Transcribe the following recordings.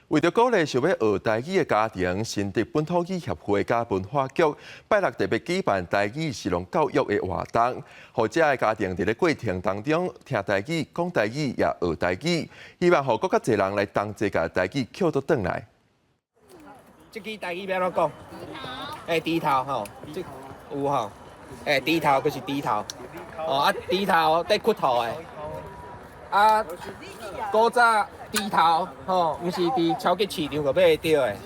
為著鼓勵想欲學台語的家庭，新竹本土語協會佮文化局拜六特別舉辦台語食農教育的活動，予遮的家庭佇咧過程當中聽台語、講台語，也學台語，希望予閣較濟人來同齊共台語抾倒轉來。這支台語欲按怎講？欸，豬頭吼，這有吼？欸，豬頭就是豬頭。哦啊，豬頭綴骨頭的。啊，古早豬頭吼，毋是佇超級市場就買會著的，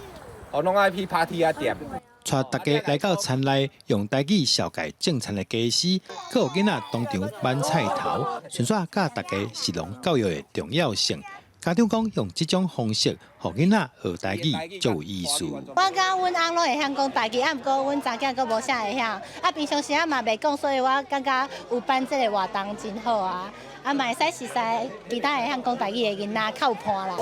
哦，攏愛去拍鐵仔店。帶大家來到田內，用台語紹介種田的家私，閣予囡仔當場挽菜頭，順紲教大家食農教育的重要性。家長講用這種方式，予囡仔學台語足有意思。我感覺阮翁攏會曉講台語，啊，毋過阮查囝閣無啥會曉。啊，平常時仔嘛袂講，所以我感覺有辦這個活動真好啊！啊，嘛會使熟似其他會曉講台語的囡仔較有伴啦。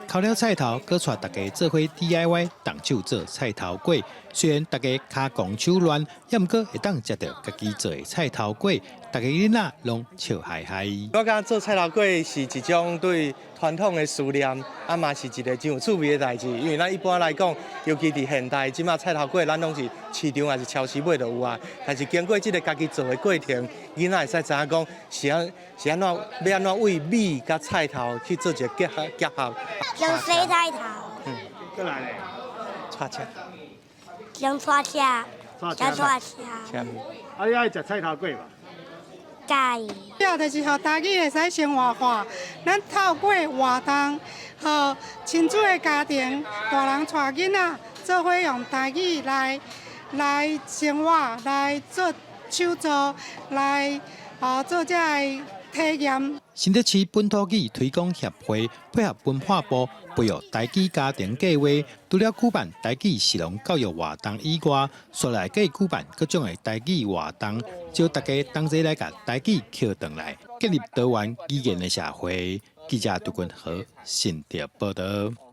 烤了菜頭，閣帶大家做伙 DIY 動手做菜頭粿。雖然大家跤狂手亂，也毋過會當食著家己做的菜頭粿，大家囡仔攏笑嗨嗨。我感覺做菜頭粿是一種對傳統的思念，啊嘛是一个真有趣味的代誌。因為咱一般來講，尤其佇現代，這馬菜頭粿咱攏是市場抑是超市買就有啊。但是經過這个家己做的過程，囡仔會使知影講是按怎欲按怎為米佮菜頭去做一个結合結合。用洗菜頭。嗯，閣來咧，掣車。用掣車，加掣車。啊，你愛食菜頭粿無？佮意。主就是予台語會使生活化，咱透過活動，予親子的家庭，大人帶囡仔，做伙用台語來生活，來做手作，來做這个體驗。新竹市本土語推廣協會配合文化部培育台語家庭計劃，除了舉辦台語食農教育活動以外，紲來繼續舉辦各種的台語活動，招大家同齊來共台語抾轉來，建立多元語言的社會。記者杜君和新竹報導。